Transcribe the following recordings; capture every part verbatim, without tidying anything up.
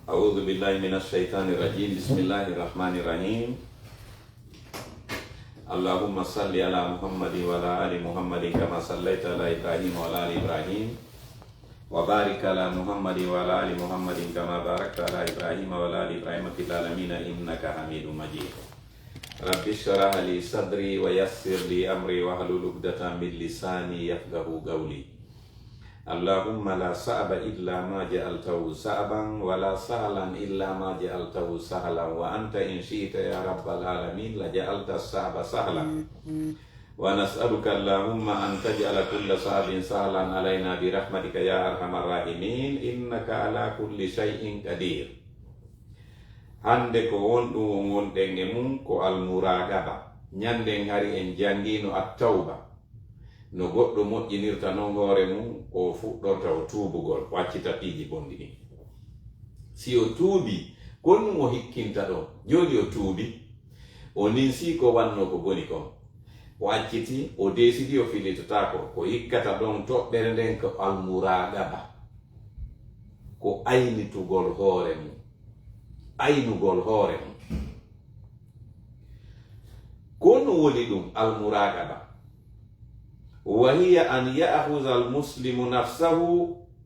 أعوذ بالله من الشيطان الرجيم. بسم الله الرحمن الرحيم. اللهم صل على محمد وعلى آل محمد كما صليت على إبراهيم وعلى آل إبراهيم وبارك على محمد وعلى آل محمد كما باركت على إبراهيم وعلى آل إبراهيم في العالمين إنك حميد مجيد. رب اشرح لي صدري ويسر لي أمري واحلل عقدة من لساني يفقهوا قولي. اللهم لا صعب إلا ما جعلته صعبا ولا سهلا إلا ما جعلته سهلا وأنت إن شئت يا رب العالمين لجعلت الصعب سهلا. ونسألك اللهم أن تجعل كل صعب سهلا علينا برحمتك يا أرحم الراحمين إنك على كل شيء قدير. Hannde ko won ɗum wonɗen e mum ko almuraagaba. Ñannden hari en janngiino Attawba. No goɗɗo moƴƴinirta non hoore mum, o fuɗɗorta o tuubugol, o accita piiji bonɗi ɗin. Si o tuubi, ko honɗum o hikkinta ɗon? Jooni o tuubi, o ninsii ko wannoo ko boni kon. O acciti, o deesidi o fillitotaako. Ko hikkata ɗon toɓɓere nden ko almuraagaba. Ko aynitugol hoore mum. Aynugol hoore mum. Ko honɗum woni ɗum almuraagaba? وهي أن يأخذ المسلم نفسه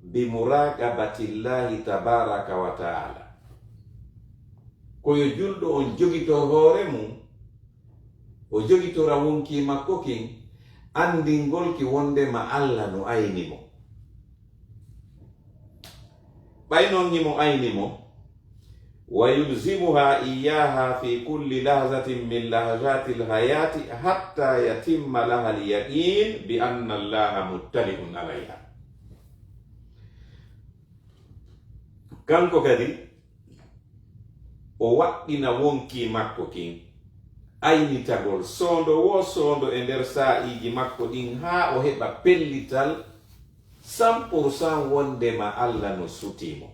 بمراقبة الله تبارك وتعالى. Ko yo julɗo on jogitor hoore mum, o jogitora wonkii makko kin, anndingol ki wonndema Alla no ayni mo. Ɓay non himo ayni mo, ويلزمها إياها في كل لحظة من لحظات الحياة حتى يتم لها اليقين بأن الله مطلع عليها. Kanko kadi, o waɗɗina wonkii makko kin aynitagol soondo woo soondo e nder saa'iiji makko ɗin haa o heɓa pellital cent pour cent wonndema Alla no sutii mo.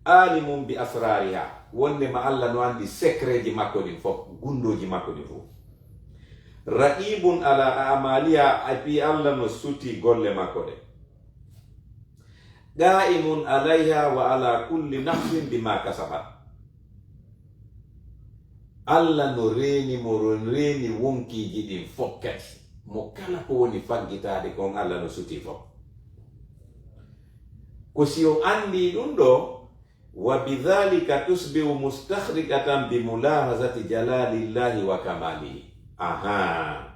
Aalimun bi asraariha, wonndema Alla no anndi secretji makko ɗin fof, gunndooji makko ɗin fof. Raqibun ala amaliha, api Alla no sutii golle makko ɗe. Qa'imun alayha wa ala kulli nafsin bima kasabat. Alla no reeni mo, ron reeni wonkiiji ɗin fof kadi. Mo kala ko woni faggitaade kon, Alla no sutii fof. Ko si o anndii ɗum ɗo, wa bidhalika tusbihu mustakhriqatan bi mulahazati jalalillahi wa kamalihi. Aha.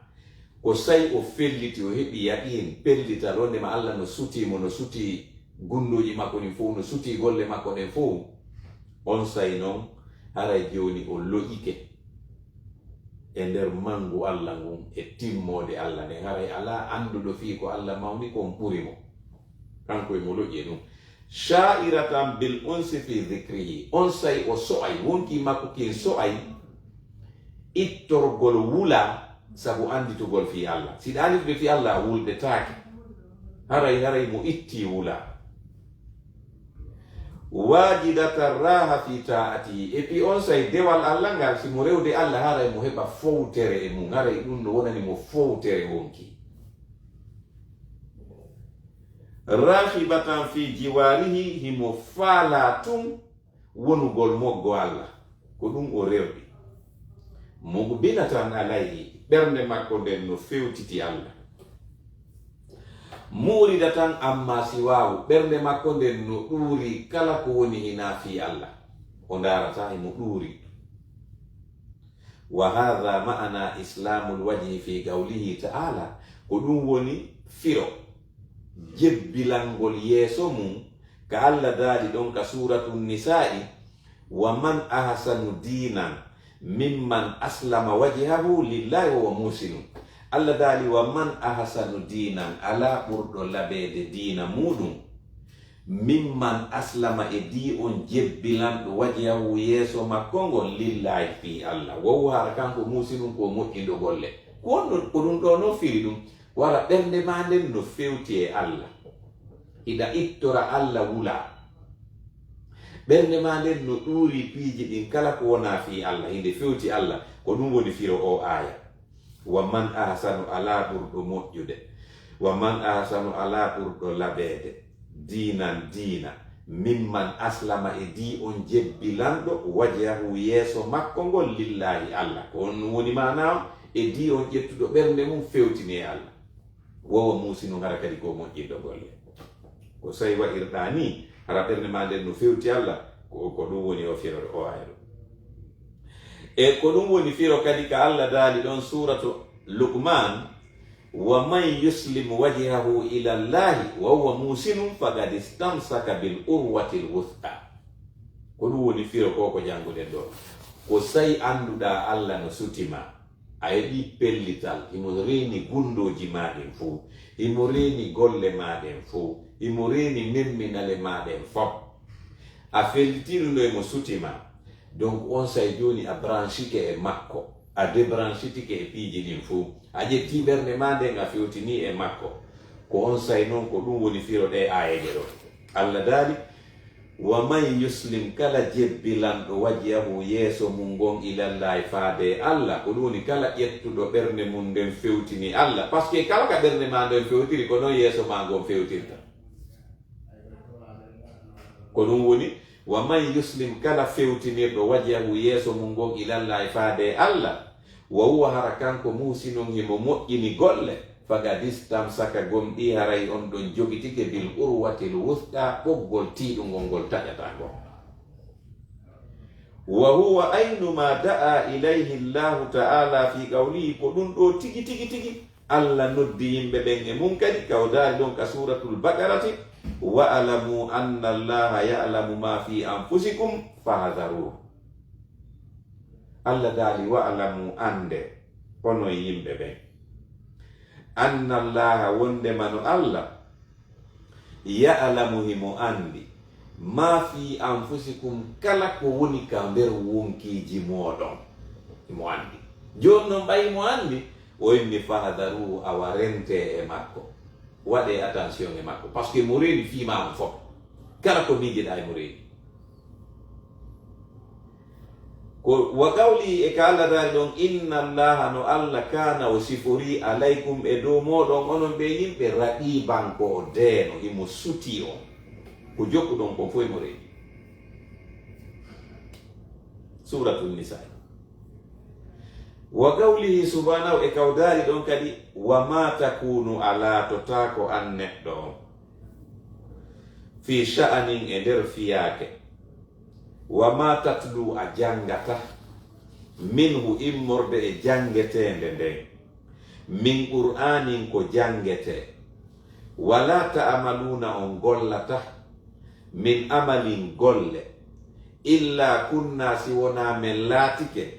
Ko say o felliti, o heɓi yaqiin, pellital, wonndema Alla no sutii mo, no sutii gunndooji makko ɗin fof, no sutii golle makko ɗen fof. On say non, haray jooni o lo'ike e nder manngu Alla ngun e timmoode Alla nden. Haray alaa annduɗo fii ko Alla mawni kon ɓuri mo. Kanko e mo lo'i e ɗum. Sha'iratan bil unsi fi dhikrihi. On say o so'ay, wonkii makko kin so'ay ittorgol wula sabu annditugol fii Alla. Si ɗa annditude fii Alla, a wuldetaake. Haray, haray mo ittii wula. Wajidatan raha fi ta'atihi. E fii on say dewal Alla ngal, si mo rewde Alla, haray mo heɓa fowtere e mum. Haray ɗum no wonani mo fowtere wonkii. Raghibatan fi jiwarihi, himo faalaa tun wonugol moggo Alla, ko ɗum o rewdi. Muqbilatan alayhi, ɓernde makko nden no fewtiti Alla. Mu'ridatan amma siwahu, ɓernde makko nden no ɗuuri kala ko woni hinaa fii Alla. O ndaarataa himo ɗuuri. Wa hadha ma'ana islamul wajhi fi qawlihi ta'ala, ko ɗum woni firo jebbilangol yeeso mum, ka Alla daali ɗon ka Suuratu Nisaa'i, wa man ahsanu diinan mimman aslama wajhahu lillahi wa huwa muhsinun. Alla daali, wa man ahsanu diinan, alaa ɓurɗo labeede diina muuɗum, mimman aslama, e dii on jebbilanɗo, wajhahu, yeeso makko ngon, lillahi, fii Alla. Wa huwa, hara kanko, muhsinun, ko moƴƴinɗo golle. Ko on ɗon, ko ɗum ɗo non firi ɗum. Wara ɓernde maa nden no fewti e Alla. Hiɗa ittora Alla wula. Ɓernde maa nden no ɗuuri piiji ɗin kala ko wonaa fii Alla, hinde fewti Alla. Ko ɗum woni firo oo aaya. Wa man ahsanu, alaa ɓurɗo moƴƴude. Wa man ahsanu, alaa ɓurɗo labeede. Diinan, diina. Mimman aslama, e dii on jebbilanɗo, wajhahu, yeeso makko ngol, lillaahi, Alla. Ko on woni maana on, e dii on ƴettuɗo ɓernde mum fewtini e Alla. Wa huwa muhsinun, hara kadi ko moƴƴinɗo golle. Ko sey waɗirɗaa nii, hara ɓernde maa nden no fewti Alla, ko, ko ɗum woni o firo, o aaya ɗum. E ko ɗum woni firo kadi ka Alla daali ɗon suuratu Luqman, wa man yuslim wajhahu ila Allahi wa huwa muhsinun faqad istamsaka bil urwatil wuthqa. Ko ɗum woni firo ko, ko jannguɗen ɗo. Ko sey annduɗaa Alla no suti ma. A heɓi pellital, himo reeni gundooji maa ɗin fow, himo reeni golle maa ɗen fow, himo reeni nemminale maa ɗen fow. A fellitiiɗo no himo suti ma. Donc, on sey jooni a branchike e makko, a débranchitike e piiji ɗin fow. A ƴetti ɓernde maa nden, a fewtini e makko. Ko on sey non, ko ɗum woni firo ɗe aayeeje ɗo. Alla daali, wa man yuslim, kala jebbilanɗo, wajhahu, yeeso mum ngon, ilallahi, faade e Alla, ko ɗum woni kala ƴettuɗo ɓernde mum nden fewtini Alla. Parce que kala ka ɓernde maa nden fewtiri, ko non yeeso maa ngon fewtirta. Ko ɗum woni, wa man yuslim, kala fewtinirɗo, wajhahu, yeeso mum ngon, ilallahi, faade e Alla, wa huwa, hara kanko, muhsinun, himo moƴƴini golle, faqad istamsaka, gomɗii haray on ɗon jogitike, bil urwatil wuthqa, ɓoggol tiiɗungol ngol taƴataa ngol. Wa huwa aynu ma da'a ilayhi Allahu ta'ala fi qawlihi, ko ɗum ɗo tigi, tigi, tigi Alla noddi yimɓe ɓen e mum kadi, ka o daali ɗon ka Suuratul Baqarati, wa'lamu anna Allaha ya'lamu ma fi anfusikum fahdharuhu. Alla daali, wa'lamu, annde, onon yimɓe ɓen, anna Allaha, wondema no Alla, ya'lamu, himo anndi, ma fi anfusikum, kala ko woni ka nder wonkiiji mooɗon, himo anndi. Jooni non, ɓay himo anndi, o inni, fahdharuhu, awa rentee e makko, waɗee attention e makko, parce que mo reeni fii maa on fof, kala ko miijiɗaa himo reeni. Ko wa qawlihi, e ka Alla daali ɗon, inna Allaha, no Alla, kaana, o siforii, alaykum, e dow mooɗon, onon ɓe yimɓe, raqiiban, ko o deeno, himo sutii on. Ko jokkuɗon kon fof himo reeni. Suuratul Nisaa. Wa qawlihi subhaanahu, e ka o daali ɗon kadi, wa maa takuunu, a laatotaako an neɗɗo on, fii sha'anin, e nder fiyaake, wa maa tatluu, a janngata, minhu, immorde e janngeteende nden, min qur'aanin, ko janngetee, wa laa ta'maluuna, on gollata, min amalin, golle, illaa kunnaa, si wonaa men laatike,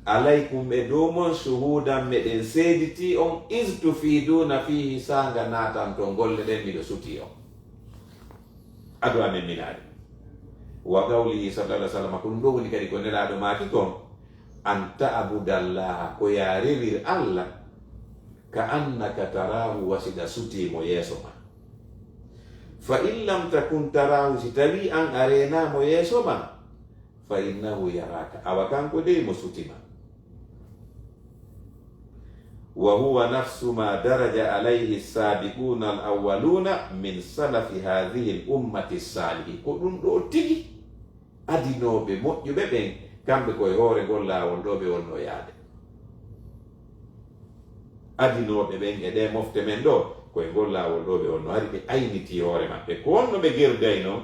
alaykum, e dow mon, shuhuudan, meɗen seeditii on, iz tufiiduuna fiihi, saanga naatanton golle ɗen, miɗo sutii on. Ado amen minaade. Wa qawlihi sallallahu alaihi wasallam, ko ɗum ɗo woni kadi ko Nelaaɗo maaki kon, an ta'budallaha, ko yaa rewir Alla, ka annaka taraahu, wa si ɗa sutii mo yeeso ma. Fa in lam takun taraahu, si tawii an a reenaa mo yeeso ma, fa innahu yaraaka, awa kanko dey mo suti ma. Wa huwa nafsu ma daraja alayhi as-saabiquuna al-awwaluuna min salafi haadhihi al-ummati as-saalihi. Ko ɗum ɗo tigi adinooɓe moƴƴuɓe ɓen, kamɓe koye hoore ngol laawol ɗo ɓe wonno yaade. Adinooɓe ɓen e ɗee mofte men ɗo, koye ngol laawol ɗo ɓe wonno, hari ɓe aynitii hoore maɓɓe. Ko honno ɓe gerdaynoo?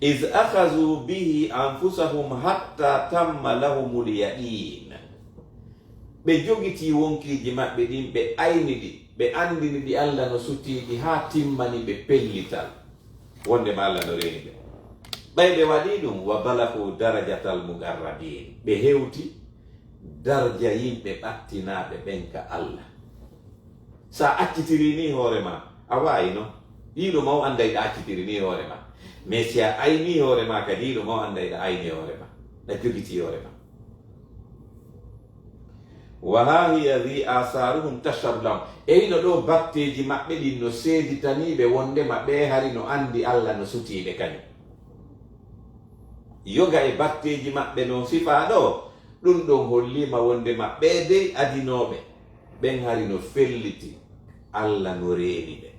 Iz akhadhu bihi anfusahum hatta tamma lahumul yaqiin. Ɓe jogitii wonkiiji maɓɓe ɗin, ɓe ayni ɗi, ɓe anndini ɗi Alla no sutii ɗi haa timmani ɓe pellital, wonndema Alla no reeni ɓe. Ɓay ɓe waɗii ɗum, wa balaghu darajatal muqarrabiin, ɓe hewti darja yimɓe ɓattinaaɓe ɓen ka Alla. Si a accitirii nii hoore maa, a waayi non. Yiiɗo ma o annday ɗa accitiri nii hoore maa. Mais si a aynii hoore maa kadi, yiiɗo ma o annday ɗa ayni hoore maa, ɗa jogitii hoore maa. Wa haa hiya dhi aasaaruhum tashhadu lahum. E hino ɗo batteeji maɓɓe ɗin no seeditanii ɓe wonndema ɓe hari no anndi Alla no sutii ɓe kañum. Yoga e batteeji maɓɓe non sifaa ɗo, ɗum ɗon holliima wonndema ɓee dey adinooɓe ɓen hari no felliti Alla no reeni ɓe.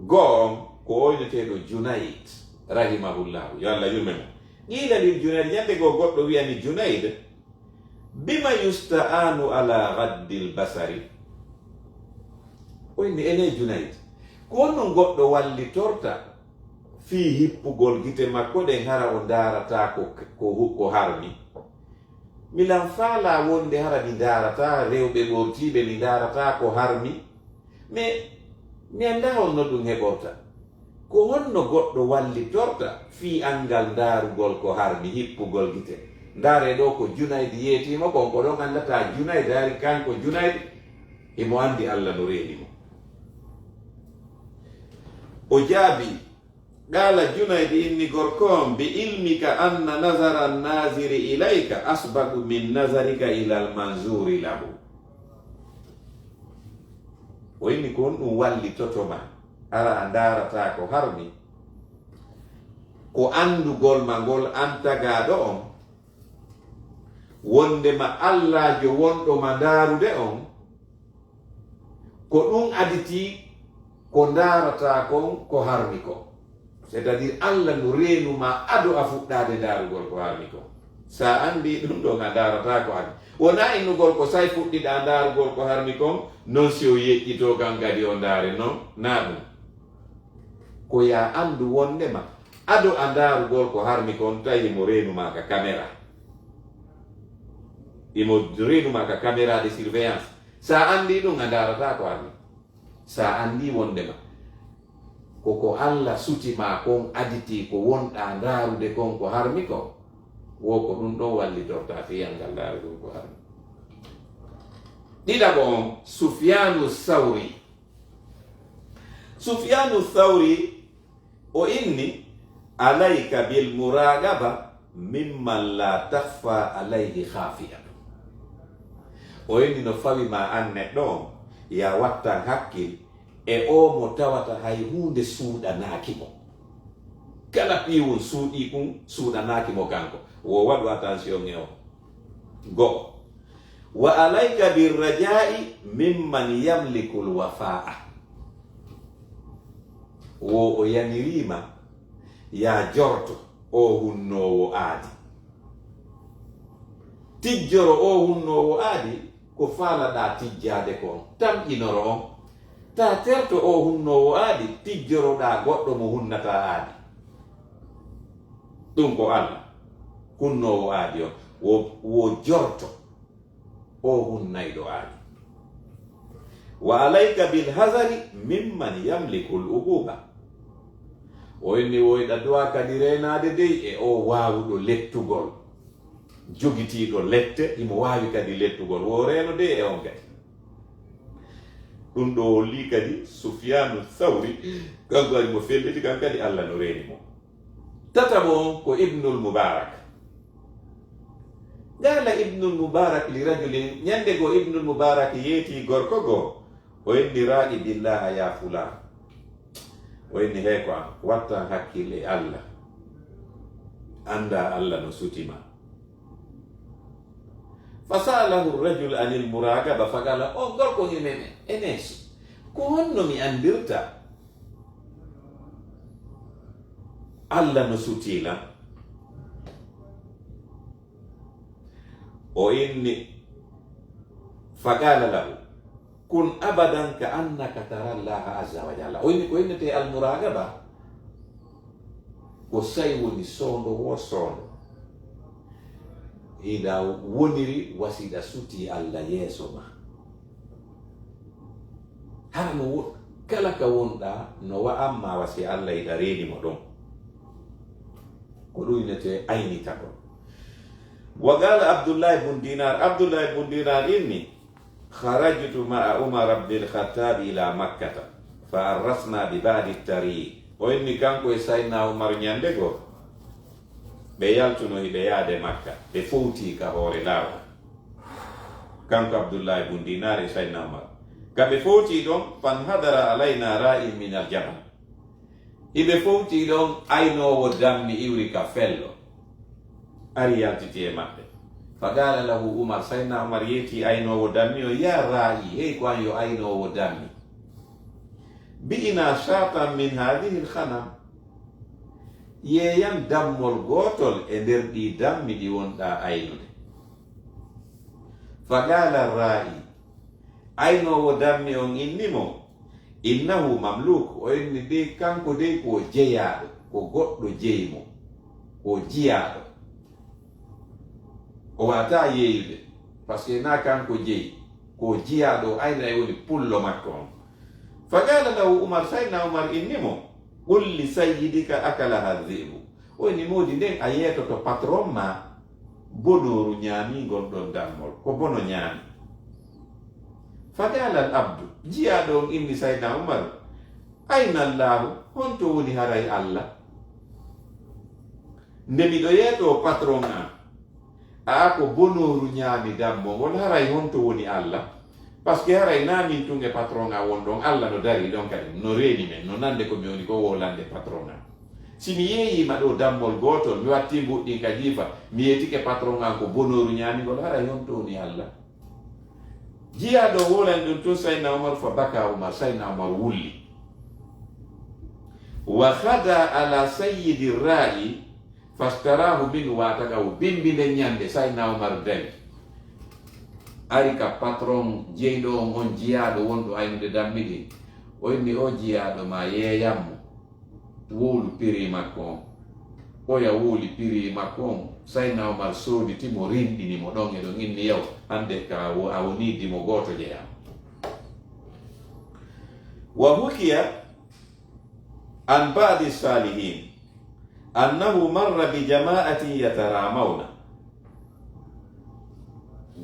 Go'o on, ko oyneteeɗo Junayd, rahimahullahu, yo Allah yurme mo. Qiila lil Junayd, ñande goo goɗɗo wi'ani Junayd, "Bima yusta'anu ala ghaddil basari?" O inni, "Ene Junayd, ko honno goɗɗo wallitorta fii hippugol gite makko ɗen, hara o ndaarataa ko, ko, ko harmi? Miɗen faalaa wonde hara mi ndaarataa rewɓe ɓortiiɓe, mi ndaarataa ko harmi. Mais mi anndaa honno ɗum heɓorta. Ko honno goɗɗo wallitorta fii anngal ndaarugol ko harmi, hippugol gite?" Ndaaree ɗoo ko Junayd yeetiima kon, ko ɗon anndata Junayd, hari kanko Junayd himo anndi Allah no reeni mo. O jaabii, qaala Junayd inni gorko on, "Bi ilmika anna nazara naziri ilayka asbaqu min nazarika ilal manzuri lahu." O inni, "Ko honɗum wallitoto ma hara a ndaarataa ko harmi? Ko anndugol ma ngol an tagaaɗo on, wondema Allaajo wonɗo ma ndaarude on, ko ɗum aditii ko ndaarataa kon ko harmi kon. C'est-à-dire, Allah no reenu ma ado a fuɗɗaade ndaarugol ko harmi kon. So a anndii ɗum ɗon, a ndaarataa ko harmi. Wonaa innugol ko say fuɗɗiɗaa ndaarugol ko harmi kon, non si o yeƴƴitoo kan kadi o ndaare, non, naa ɗum. Ko yo a anndu wondema ado a ndaarugol ko harmi kon, tawi himo reenu ma ka caméra. Himo reenu ma ka caméra de surveillance. So a anndii ɗum, a ndaarataa ko harmi. So a anndii wondema ko ko Allah suti ma kon aditii ko wonɗaa ndaarude kon ko harmi kon, wo ko ɗum ɗon wallitorta fii anngal ndaarugol ko harmi. Ɗiɗaɓo on, Sufyaanu Sawri. Sufyaanu Sawri, o inni, "Alayka bil muraqaba mimman la takhfa alayhi khafiyatu." O inni, "No fawi ma an neɗɗo on, yo a wattan hakkil e oo mo tawata hay huunde suuɗanaaki mo. Kala piiwun suuɗii kun, suuɗanaaki mo kanko. Wo waɗu attention e o." Go'o. "Wa alayka bir raja'i mimman yamlikul wafa'a." Wo o yamiriima, yo a jorto oo hunnoowo aadi. Tijjoro oo hunnoowo aadi ko faalaɗaa tijjaade kon, tamƴinoro on. Taa terto oo hunnoowo aadi, tijjoroɗaa goɗɗo mo hunnataa aadi. Ɗum ko Allah, hunnoowo aadi on, wo, wo jorto oo hunnayɗo aadi. "Wa alayka bil hazari mimman yamlikul uquba." O inni, woyɗa du'a kadi reenaade dey e oo waawuɗo lettugol, jogitiiɗo lette, himo waawi kadi lettugol, wo reeno dey e on kadi. Ɗum ɗo holli kadi Sufyaanu Sawri, kanko kadi mo felliti, kan kadi Allah no reeni mo. Tataɓo on ko Ibnul Mubarak. Qala Ibnul Mubarak li rajulin, ñande goo Ibnul Mubarak yeeti gorko goo, o inni, "Raqibillaha ya fulan." O inni, "Hey ko an, wattan hakkille e Allah. Annda Allah no suti ma." Fa sa'alahu rajul anil muraqaba, fa qala, on gorko himeme, Enes, ko honno mi anndirta Allah no sutii lan? O inni, fa qala lahu, kun abadan ka annaka tara Allaha azza wa jalla. O inni ko innete almuraqaba, ko say woni soondo wo soondo, hiɗa woniri wasiɗa sutii Allah yeeso ma. Hara no wo-, kala ka wonɗa no wa'an ma wasi Allah hiɗa reeni mo ɗon. Ko ɗum innete aynitagol. Wa qala Abdullah ibn Dinar, Abdullah ibn Dinar inni, kharajtu ma'a Umar ibn al-Khattab ila Makkata, fa arrasna bi ba'di tariq. O inni kanko e Sayyidina Umar ñande goo, ɓe yaltuno hiɓe yaade Makka, ɓe fowti ka hoore laawol. Kanko Abdullahi bun Dinaar e Sayyidina Umar. Ka ɓe fowti ɗon, fan hadara alayna ra'in min al-jamal. Hiɓe fowti ɗon, aynoowo dammi iwri ka fello, ari yaltiti e maɓɓe. Fa qala lahu Umar, Sayyidina Umar yeeti aynoowo dammi on, ya ra'i, hey ko an yo aynoowo dammi. Bi'inaa shaatan min haadihil ghanam. Yeeyam dammol gootol e nder ɗii dammi ɗi wonɗaa aynude. Faqaala raa'i, aynoowo dammi on inni mo, innahu mamluuk, o inni de kanko dey ko jeyaaɗo, ko goɗɗo jeyi mo, ko jiyaaɗo. O waawataa yeeyude, parce que naa kanko jeyi, ko jiyaaɗo, o ayna e woni pullo makko on. Faqaala lahu Umar, Sayyidina Umar inni mo, qul li sayyidika akalaha dhi'bu. O inni, moodi nden a yeetoto patron ma, bonooru ñaami ngol ɗon dammol, ko bono ñaami. Faqaala al abdu, jiyaaɗo on inni Sayyidina Umar, ayna Allaahu, honto woni haray Allah? Nde miɗo yeetoo patron an, aa ko bonooru ñaami dammo ngol, haray honto woni Allah? Parce que haray naa min tun e patron an won ɗon, Allah no darii ɗon kadi, no reeni men, no nande ko mi woni ko wolande patron an. Si mi yeeyiima ɗoo dammol gootol, mi wattii mbuɗɗin ka jiifa, mi yeetike patron an ko bonooru ñaami ngol, haray honto woni Allah? Jiyaaɗo wolani ɗum tun Sayyidina Umar, fa baka Umar, Sayyidina Umar wulli. Wa khada ala sayyidi ra'i fastarahu min, wata ga o bimbi nden ñande, Sayyidina Umar dari. Ari ka patron jeyɗo on, on jiyaaɗo wonɗo aynude dammi ɗin. O inni, o jiyaaɗo ma, yeeyammo. Wowlu piri makko on. Oya wowli piri makko on. Sayyidina Umar sooditi mo, rinɗini mo ɗon e ɗon, inni, yaw, hande ka wo-, a woni dimo gooto jeyaa. Wa hukiya an ba'di salihin annahu marra bi jama'atin yataramawna.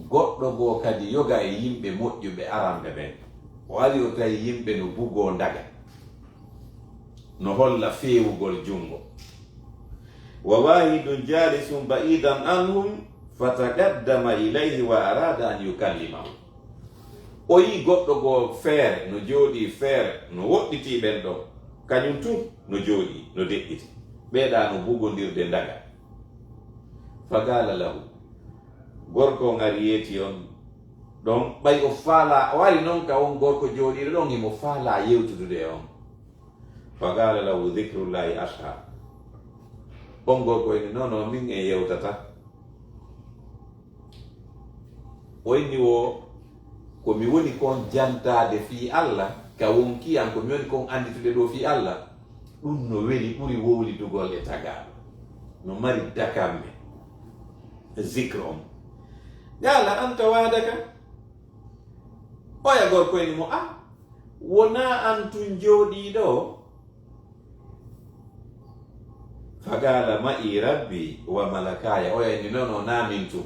Goɗɗo goo kadi yoga e yimɓe moƴƴuɓe aranɓe ɓen. O ari o tawi yimɓe no bugoo ndaga. No holla feewugol junngo. Wa wahidun jalisun ba'idan anhum fataqaddama ilayhi wa arada an yukallimahu. O yii goɗɗo goo feere, no jooɗii feere, no woɗɗitii ɓen ɗon. Kañum tun no jooɗii, no deƴƴiti. Ɓeeɗaa no bugondirde ndaga. Faqala lahu. Gorko on ari yeeti on ɗon, ɓay o faalaa, o ari non ka on gorko jooɗiiɗo ɗon, himo faalaa yewtudude e on. Faqala lahu dhikrullahi ashha. On gorko inni, non, non, min en yewtata. O inni wo, ko mi woni kon jantaade fii Alla, ka wonkii an, ko mi woni kon annditude ɗoo fii Alla, ɗun no weli, ɓuri wowlidugol e tagaaɗo. No mari dakamme, zikr on. Qala anta wahdaka? Oya gorko inni mo, ah, wonaa an tun jooɗii ɗoo? Faqala ma'i rabbi wa malakaya. Oya inni, non, non, naa min tun.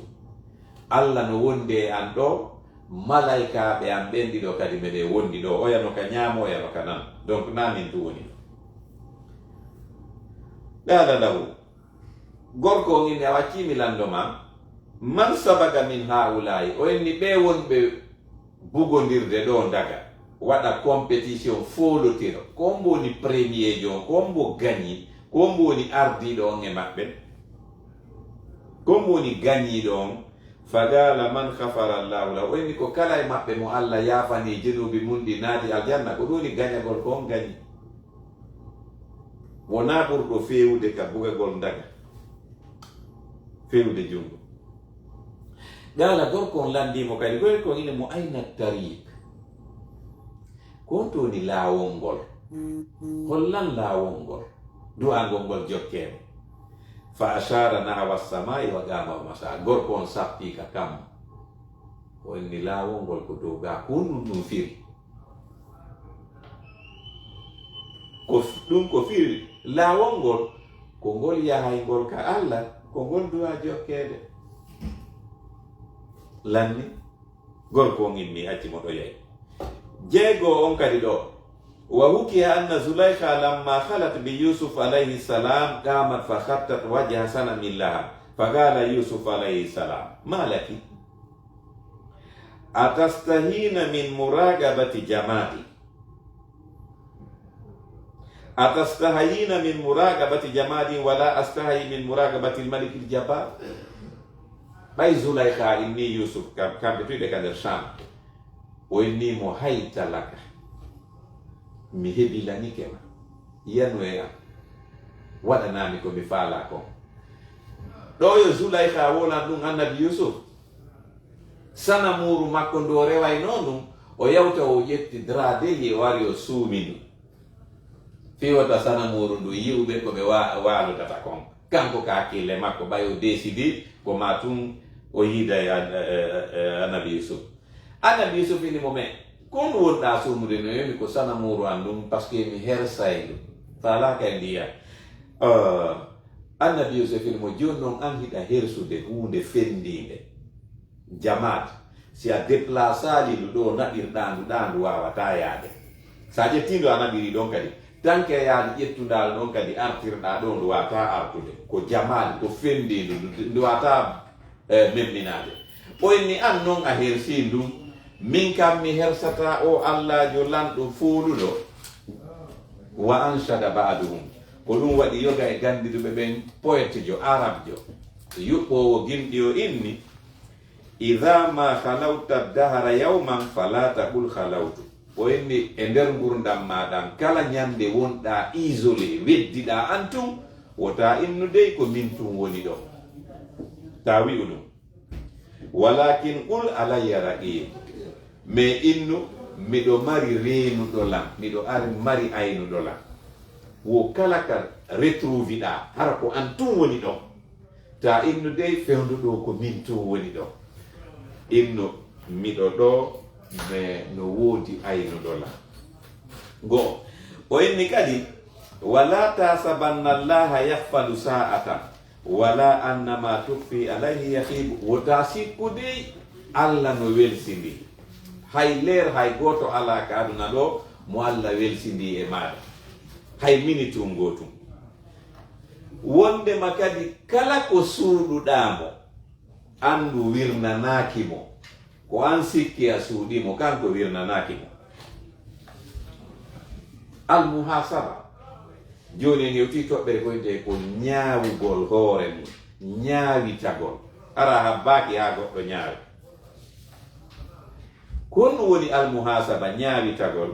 Alla no wondi e an ɗoo, malaykaaɓe an ɓen ɗiɗo kadi meɗen wondi ɗoo. Oya no ka ñaamo, oya no ka nano. Donc, naa min tun woni ɗoo. Qala lahu, gorko on inni, a waccii mi lanndo maa. Man sabaka min haulaa'i? O inni, ɓee wonɓe bugondirde ɗoo ndaga, waɗa compétition, foolotiro, ko hombo woni premier jo on, ko hombo gañi, ko hombo woni ardiiɗo on e maɓɓe, ko hombo woni gañiiɗo on? Faqala man ghafara Allahu lahu. O inni, ko kala e maɓɓe mo Alla yaafanii junuubi mun ɗi, naati aljanna, ko ɗun woni gañagol ko on gañi. Wonaa ɓurɗo feewude ka bugagol ndaga, feewude junngo. Qala, gorko on lanndii mo kadi, gorko on inni mo, ayna tariq? Ko honto woni laawol ngol? Hollan laawol ngol, du'angol ngol jokkeede. Fa ashara nahwa samai wa qama wa masha. Gorko on sappii ka kammu. O inni, laawol ngol ko dow gaa, ko honɗun ɗun firi? Ko f-, ɗun ko firi, laawol ngol, ko ngol yahayngol ka Alla, ko ngol du'aa jokkeede. Lanni, gorko on immii, acci mo ɗoo yahi. Jeego on kadi ɗoo. Wa hukiya anna Zulaykha lamma khalat bi Yusuf alayhi salam qamat fa khattat wajha sanamin laha. Fa qala Yusuf alayhi salam, ma laki? Atastahina min muraqabati jamadi. Atastahayina min muraqabati jamadi wala astahayi min muraqabati al-malikil jabbar. Ɓay Zulaykha inni Yusuf, kam-, kamɓe tuyɓe ka nder Sham. O inni mo, hayta laka. Mi hebilanike ma, yanu e am, waɗanaa mi ko mi faalaa kon. Ɗoo yo Zulaykha wolan ɗun Annabi Yusuf. Sanamuuru makko ndu o rewaynoo ndun, o yawta o ƴetti drap de lit o ari o suumi ndu. Fii wota sanamuuru ndu yi'u ɓe ko ɓe wa-, waalotata kon. Kanko ka hakkille makko, ɓay o décidi ko maa tun o yiida e an-, e, e, e Annabi Yusuf. Annabi Yusuf inni mo, "Mais ko honɗun wonɗaa suumude?" No wi'i mi, "Ko sanamuuru an ndun, parce que mi hersay ndu. Faalaaka e ndiyam." Eh, Annabi Yusuf inni mo, "Jooni non an hiɗa hersude huunde fenndiinde. Jamaat, si a déplaçaali ndu ɗoo naɓirɗaa ndu ɗaa, ndu waawataa yaade. Si a ƴettii ndu a naɓirii ɗon kadi, tanke yaade ƴettundaa ndu ɗon kadi artirɗaa ɗoo, ndu waawataa artude. Ko jamaat, ko fenndiinde, ndu, ndu waawataa, eh, memminaade." O inni, "An non a hersii ndu, min kam mi hersataa, o Allaajo lanɗo fooluɗo." Wa anshada ba'duhum. Ko ɗun waɗi yoga e ganndiduɓe ɓen, poète jo, arabjo, yuɓɓoowo gimɗi o inni, "Idha ma khalawta dahara yawman fala taqul khalawtu." O inni, e nder ngurndan maa ɗan, kala ɲande wonɗaa isolé, weddiɗaa an tun, wota innu dey ko min tun woni ɗoo. Ta wi'u ɗun. "Walakin qul alayya raqib." Mais innu, miɗo mari reenuɗo lan, miɗo ar-, mari aynuɗo lan. Wo kala ka retrouviɗaa, hara ko an tun woni ɗon. Ta innu dey fewndo ɗoo ko min tun woni ɗon. Innu, miɗo ɗoo, mais no woodi aynuɗo lan. Go'o. O inni kadi, "Wala tasabanna Allaha yaghfalu sa'atan, wala anna ma tukhfi alayhi yakhib." Wota sikku dey Alla no welsindii. Hay leer, hay gooto alaa ka aduna ɗoo mo Alla welsindii e maaɗa. Hay minitun gootun. Wondema kadi kala ko suuɗuɗaa mo, anndu wirnanaaki mo. Ko an sikki a suuɗii mo, kanko wirnanaaki mo. Al muhasaba. Jooni en hewtii toɓɓere ko wi'etee ko ɲaawugol hoore mun, ɲaawitagol. Araa habbaaki haa goɗɗo ɲaawi. Ko honɗun woni al muhasaba, ɲaawitagol?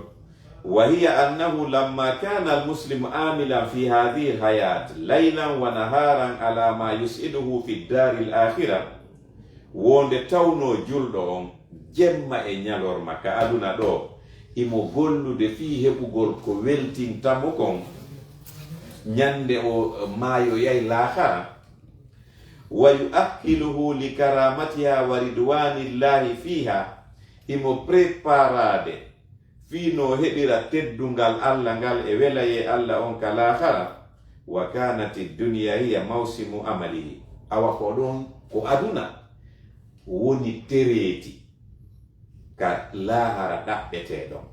Wa hiya annahu lamma kana al muslimu amilan fi hadhihi al hayat laylan wa naharan ala ma yus'iduhu fi ad-dari al akhirah. Wonde tawnoo julɗo on jemma e ɲalorma ka aduna ɗoo, himo gollude fii heɓugol ko weltinta mo kon ɲande o maayoyay laakara. Wa yu'ahhiluhu li karamatiha wa ridwanillahi fiha, himo preparaade fii no heɓira teddungal Alla ngal e welayee Alla on ka laakara. Wa kanati dunya hiya mawsimu amalihi. Awa ko ɗon, ko aduna woni tereeti ka laahara ɗaɓɓetee ɗon.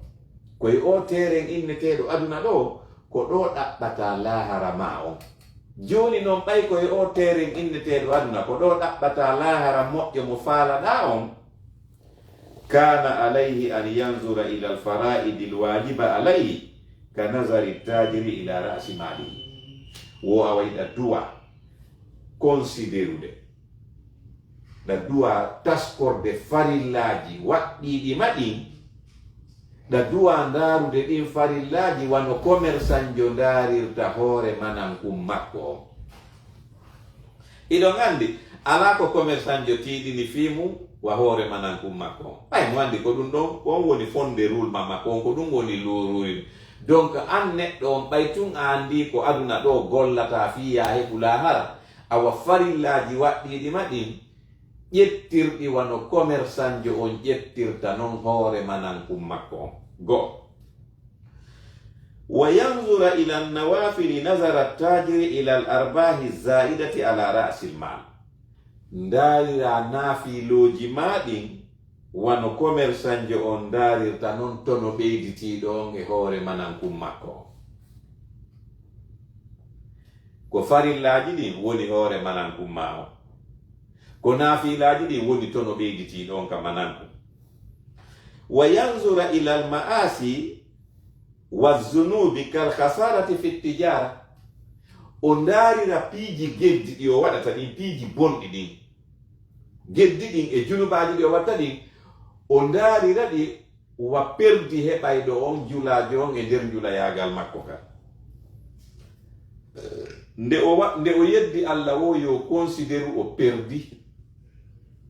Ko e oo teeren inneteeɗo aduna ɗoo, ko ɗoo ɗaɓɓataa laahara maa on. Jooni non, ɓay ko e oo teeren inneteeɗo aduna, ko ɗoo ɗaɓɓataa laahara moƴƴo mo faalaɗaa on, kana alayhi an yanzura ila al-fara'idi al-wajiba alayhi, ka nazari tajiri ila ra'si malihi. Wo a waɗa duwa konsiderude, ɗa duwa taskorde farillaaji waɗɗiiɗi ma ɗin, ɗa duwa ndaarude ɗin farillaaji wano komersanjo ndaarirta hoore manankun makko on. Hiɗon anndi, alaa ko komersanjo tiiɗini fii mun wa hoore manankun makko on. Ɓay mo anndi ko ɗun ɗon, ko on woni fonde ruulma makko on, ko ɗun woni luururin. Donc, an neɗɗo on, ɓay tun a anndi ko aduna ɗoo gollataa fii yaa heɓu laahara, awa farillaaji waɗɗiiɗi ma ɗin, ƴettirɗi wano komersanjo on ƴettirta non hoore manankun makko on. Go'o. Wa yanzura ila nawafili nazara tajiri ila al arbahi zaidati ala ra'sil mal. Ndaarira naafilooji maa ɗin wano komersanjo on ndaarirta non tono ɓeyditiiɗo on e hoore manankun makko on. Ko farillaaji ɗin woni hoore manankun maa on. Ko naafilaaji ɗin woni tono ɓeyditiiɗo on ka manankun. Wa yanzura ila al ma'asi wa zunubi kal khasarati fi tijara. O ndaarira piiji geddi ɗi o waɗata ɗin, piiji bonɗi ɗin. Geddi ɗin e junubaaji ɗi o watta ɗin, o ndaarira ɗi Wa perdi heɓayɗo on julaajo on e nder njulayaagal makko kan. Nde o wa-, nde o yeddi Alla wo yo considéru o perdi,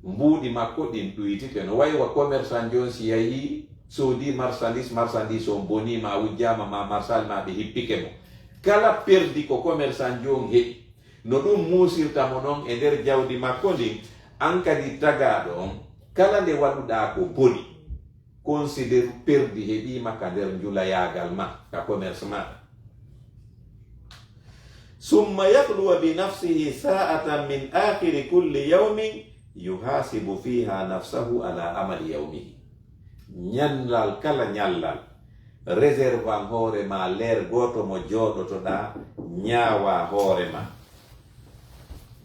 mbuuɗi makko ɗin ɗuytike. No wayi wa commerçant jon si yahi soodi marchandise, marchandise on boniima, a wujjaama ma marsali ma ɓe hippike mo. Kala perdi ko commerçant jon heɓi. No ɗum muusirta mo non e nder jawdi makko ndin, an kadi tagaaɗo on, kala nde waɗuɗaa ko boni, considéru perdi heɓiima ka nder njulayaagal ma, ka commerce ma. Summa yakhluwa bi nafsihi sa'atan min akhiri kulli yawmin yuhasibu fiha nafsahu ala amali yawmihi. Ñallal kala ñallal, réservan hoore ma leer gooto mo jooɗotoɗaa, ñaawa hoore ma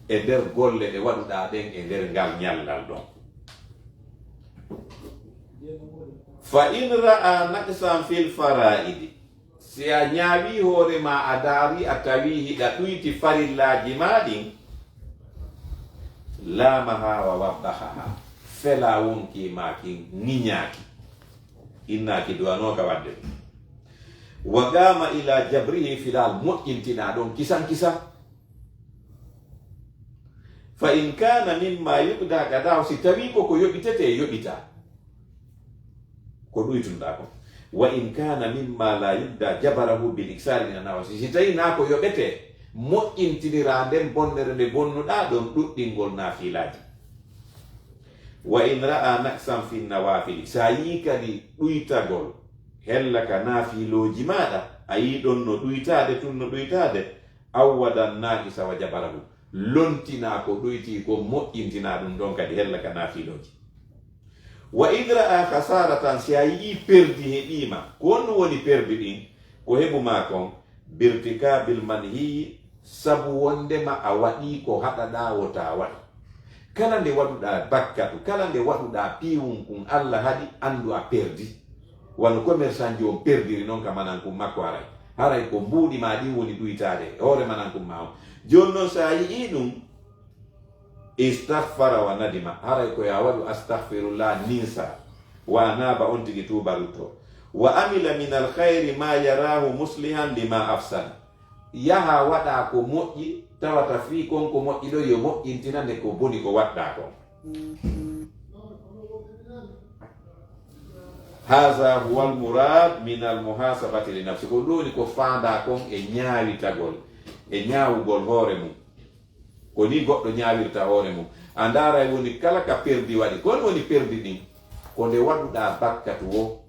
e nder golle ɗe waɗuɗaa ɗen e nder ngal ñallal ɗon. Fa in ra'a naqsan fil fara'idi, si a ñaawi hoore ma, a daari, a tawi hiɗa ɗuyti farillaaji ma ɗin, laamaha wa wabbahaha, fela wonki ma kin, ŋiñaaki, innaaki duwanooka waɗde ɗum. Wa gama ila jabrihi, filal moƴƴintina ɗon kisan kisan. Fa in kana mimma yuqda qadahu, si tawi ko ko yoɓitete, yoɓita. Ko ɗuytunɗaa kon. Wa in kana mimma la yuqda jabarahu bil iksari min an-nawafil. Si tawi naa ko yoɓete, moƴƴintiniraa nden bonnere nde bonnuɗaa ɗon ɗuɗɗingol naafilaaji. Wa in ra'a naqsan fi nawafili. Sa yii kadi ɗuytagol hella ka naafilooji maaɗa, a yii ɗon no ɗuytaade, tun no ɗuytaade, awwada naqisa wa jabarahu. Lontinaa ko ɗuytii kon, moƴƴintinaa ɗum ɗon kadi hella ka naafilooji. Wa in ra'a khasaratan, si a yii perdi heɓiima, ko honɗum woni perdi ɗin? Ko heɓu maa kon, birtikabil manhiyi, sabu wondema a waɗii ko haɗaɗaa wota waɗ. Kala nde waɗuɗaa bakkatu, kala nde waɗuɗaa piiwunkun Alla haɗi, anndu a perdi. Wano commerçant jo on perdiri non ka manankun makko haray. Haray ko mbuuɗi maa ɗin woni ɗuytaade e hoore manankun maa on. Jooni non, si a yi'ii ɗum, istaghfara wa nadima, haray ko yo a waɗu astaghfirullah, ninsa, wa anaba, on tigi tuuba rutto. Wa amila min alkhayri ma yarahu muslihan lima afsada. Yaha waɗa ko moƴƴi, tawata fii kon ko moƴƴi ɗo yo moƴƴintina nde ko boni ko waɗɗa kon. Haza huwa almurad min almuhasabati li nafsi. Ko ɗum woni ko faandaa kon e ñaawitagol, e ñaawugol hoore mum. Ko ni goɗɗo ñaawirta hoore mum. A ndaaray woni kala ka perdi waɗi. Ko woni perdi ɗin? Ko nde waɗuɗaa bakkatu wo,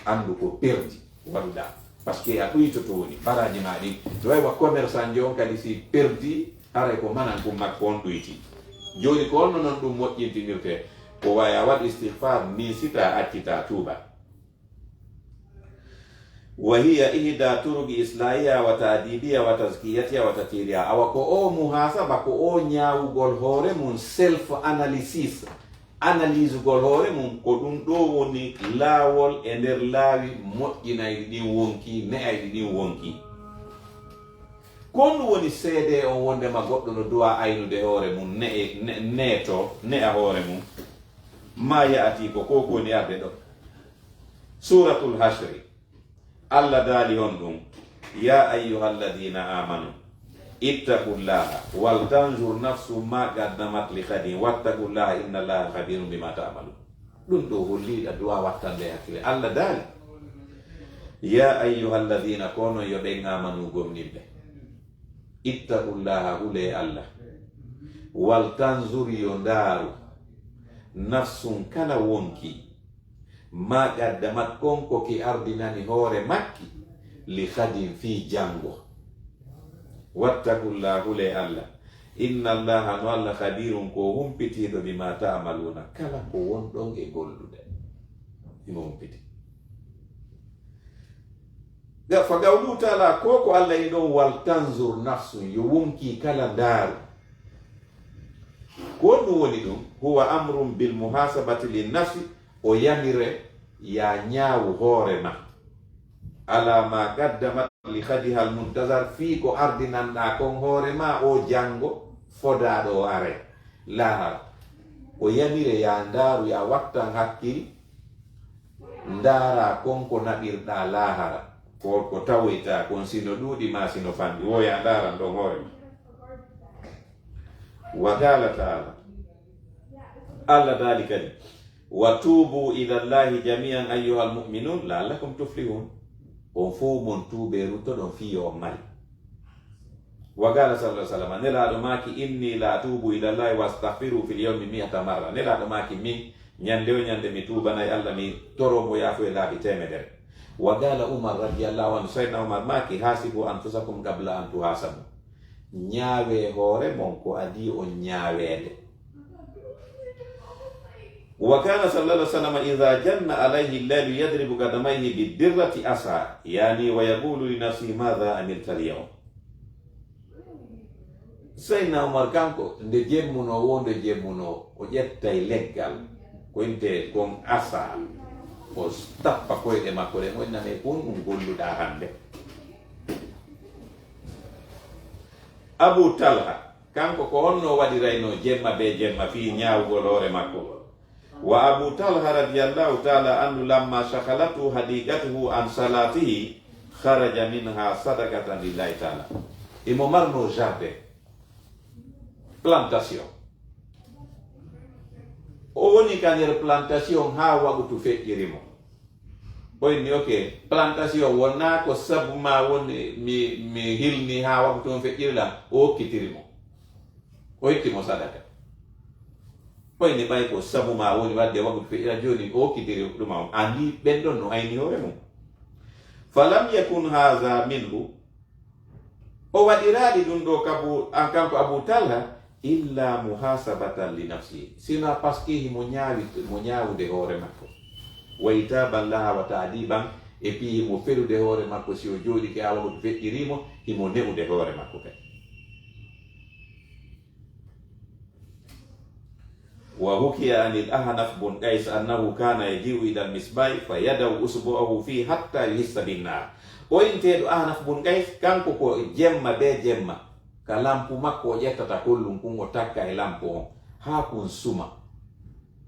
anndu ko perdi waɗuɗaa. Parce que a ɗuytoto woni baraaji maa ɗin. No wayi wa commerçant jo on kadi si perdi, haray ko manankun makko on ɗuyti. Jooni ko honno non ɗum moƴƴintinirtee? Ko wayi a waɗ istighfar, ninsitaa, accitaa, tuuba. Wa hiya ihda turuqi islahiha wa ta'dibiha wa tazkiyatiha wa tathiriha. Awa ko o muhasaba, ko o ñaawugol hoore mum, self analysis, analysegol hoore mum, ko ɗum ɗo woni laawol e nder laawi moƴƴinayɗi ɗin wonki, ne'ayɗi ɗin wonki. Ko honɗum woni seedee on wondema goɗɗo no duwa aynude hoore mum, ne-, ne-, neeto, ne'a hoore mum? Ma ya'ati, ko ko woni arde ɗo. Suratul Hashri. Alla daali honɗum, ya ayyuhalladhina amanu, ittaqullaha wal tanzur nafsum ma qaddamat li ghadin, wattaqullaha innallaha khabirun bima ta'malun. Ɗum ɗo holli hiɗa duwa wattande hakkille. Alla daali, ya ayyuhalladhina, ko onon yo ɓen amanu gomɗinɓe. Ittaqullaha, hulee Alla. Wal tanzur, yo ndaaru, nafsun, kala wonki, ma qaddamat, kon ko ki ardinani hoore makki, li ghadin, fii janngo. Wattaqullaha, hulee Alla. Innallaha, no Alla, khabirun, ko humpitiiɗo, bima ta'maluna, kala ko wonɗon e gollude. Himo humpiti. Ga-, fa qawluhu ta'ala, ko ko Alla yi ɗon, wal tanzur nafsun, yo wonki kala ndaaru. Ko honɗum woni ɗum? Huwa amrun bil muhasabati lin nafsi, o yamire ya ñaawu hoore ma. Ala ma qaddamat li ghadihal muntazar, fii ko ardinanɗaa kon hoore ma o janngo fodaaɗo o aray. Lahara. O yamire ya ndaaru, ya wattan hakkil, Ndaara kon ko naɓirɗaa laahara, ko, ko tawoytaa kon, sino ɗuuɗi maa sino fanɗi, woya ndaaran ɗon hoore ma. Wa qaala taala, Allah daali kadi, "Wa tuubu ila Llaahi jamii'an ayyuhal mu'minuun la'allakum tuflihuun." On fow mon tuubee ruttoɗon fii yo on mari. Wa qaala sallallaahu alayhi wa sallam, Nelaaɗo maaki, "Inni la atuubu ila Llaahi wa astagfiru fil yawmi mi'ata marra." Nelaaɗo maaki, "Min, ñande o ñande mi tuubanay Allah, mi toro mo yaafuye laabi teemedere." Wa qaala Umar radiyallaahu anhu, Sayyidina Umar maaki, "Haasibu anfusakum qabla an tuhaasabu." Ñaawee hoore mon ko adii on ñaaweede. Wa kaana sallallaahu alayhi wa sallam idaa janna alayhi llaylu yadribu qadamayhi biddirrati asa, yaani wa yaquulu li nafsihi, "Maadaa amilta al-yawm?" Sayyidina Umar kanko, nde jemmunoo woo, nde jemmunoo, o ƴettay leggal, ko intee kon asa, o tappa koyɗe makko ɗen, o inna, "Mais ko honɗum golluɗaa hannde?" Abu Talha, kanko ko honno waɗiraynoo jemma bee jemma fii ñaawugol hoore makko? Wa Abu Talha radiyallaahu taala anhu, lamma shaghalathu hadiqatuhu an salatihi, kharaja minha sadaqatan lillahi taala. Imo marnoo jardin, plantation. O woni ka nder plantation haa wagutu feƴƴiri mo. O inni, "Ok, plantation wonaa ko sabu maa woni mi, mi hilni haa wagutu on feƴƴiri lan." O okkitiri mo. O itti mo sadaka. O inni, "Ɓay ko sabu maa woni wadde wagutu feƴƴira, jooni o okkitiri ɗum on." Anndi ɓen ɗon no ayni hoore mum. Falam yakun haza minhu. O waɗiraali ɗum ɗo kabu, an kanko Abu Talha, illa muhasabatan li nafsi. Sina parce que himo ñaawi, mo ñaawude hoore makko. Wa itaban laha wa ta'diban, e puis himo felude hoore makko si o jooɗike haa wagutu feƴƴiri mo, himo ne'ude hoore makko kadi. Wa hukiya anil Ahnaf bun Qais annahu kana yaji'u ila al-misbahi fa yada'u usbu'ahu fihi hatta yuhissa bin nar. O inteeɗo Ahnaf bun Qais, kanko ko jemma be jemma, ka lampu makko o ƴettata kollum kun o takka e lampu on, haa kun suma.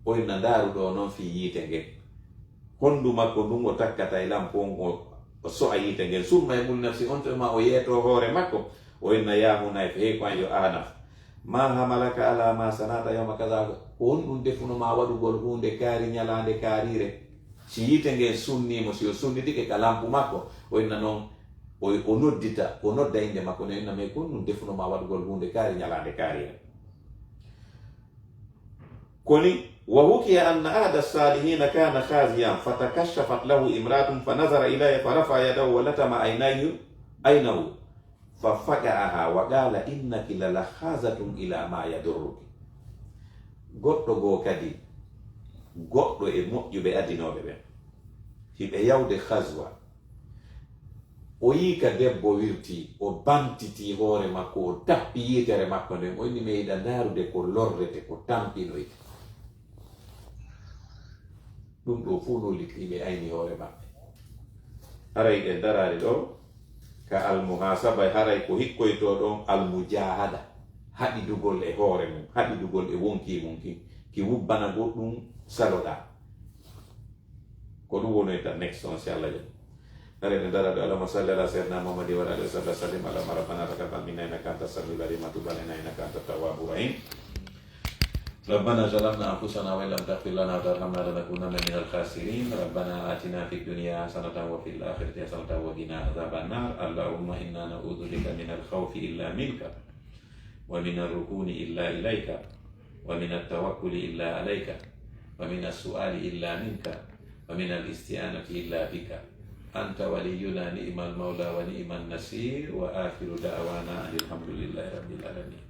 O inna, "Ndaaru ɗo non fii yiite ngen." Hondu makko ndun o takkata e lampu on, o, o so'a yiite ngen. Summa yaqulu li nafsi, on tuma o yeeto hoore makko, o inna, "Ya Hunayf, hey ko an yo Ahnaf, ma hamalaka ala ma sanata yawma kaza?" Ko honɗum defuno ma waɗugol huunde kaari ñalaande kaariire? Si yiite ngen sunnii mo, si o sunnitike ka lampu makko, o inna non, o, o noddita, o nodda innde makko, o inna, "Mais ko honɗum defuno ma waɗugol huunde kaari ñalaande kaariire?" Koni, wa hukiya anna ahada salihina kana khaziyan, fatakashafat lahu imra'atun, fanazara ilayha, farafa'a yadahu, wa latama aynayhi, aynahu, fafaqa'aha, wa qala, "Innaki lalakhazatun ila ma yadurruki." Goɗɗo goo kadi, goɗɗo e moƴƴuɓe adinooɓe ɓen, hiɓe yawde Khazwa. O yii ka debbo wirtii, o bantitii hoore makko, o tappi yiitere makko nden, o inni, "Mi yiɗa ndaarude ko lorrete, ko tampinoyte." Ɗum ɗo fow no likki ɓe ayni hoore maɓɓe. Haray ɓe daraali ɗo ka almuhasaba, haray ko hikkoytoo ɗon almujahada, haɗidugol e hoore mum, haɗidugol e wonkii mum kin, ki wubbana goɗɗum saloɗaa. Ko ɗum wonoyta next on, si Allah jaɓi. Haray ɓe daraali ɗo, Allahumma salli ala sayyidina Muhammadin wa ala alihi wa sahbihi wa sallim. Allahumma rabbana taqabbal minna innaka antas samiul alim wa tub alaina innaka antat tawwabur rahim. ربنا ظلمنا أنفسنا وإن لم تغفر لنا وترحمنا لنكونن من الخاسرين. ربنا آتنا في الدنيا حسنة وفي الآخرة حسنة وقنا عذاب النار. اللهم إنا نعوذ بك من الخوف إلا منك، ومن الركون إلا إليك، ومن التوكل إلا عليك، ومن السؤال إلا منك، ومن الاستعانة إلا بك. أنت ولينا نعم المولى ونعم النصير. وآخر دعوانا أن الحمد لله رب العالمين.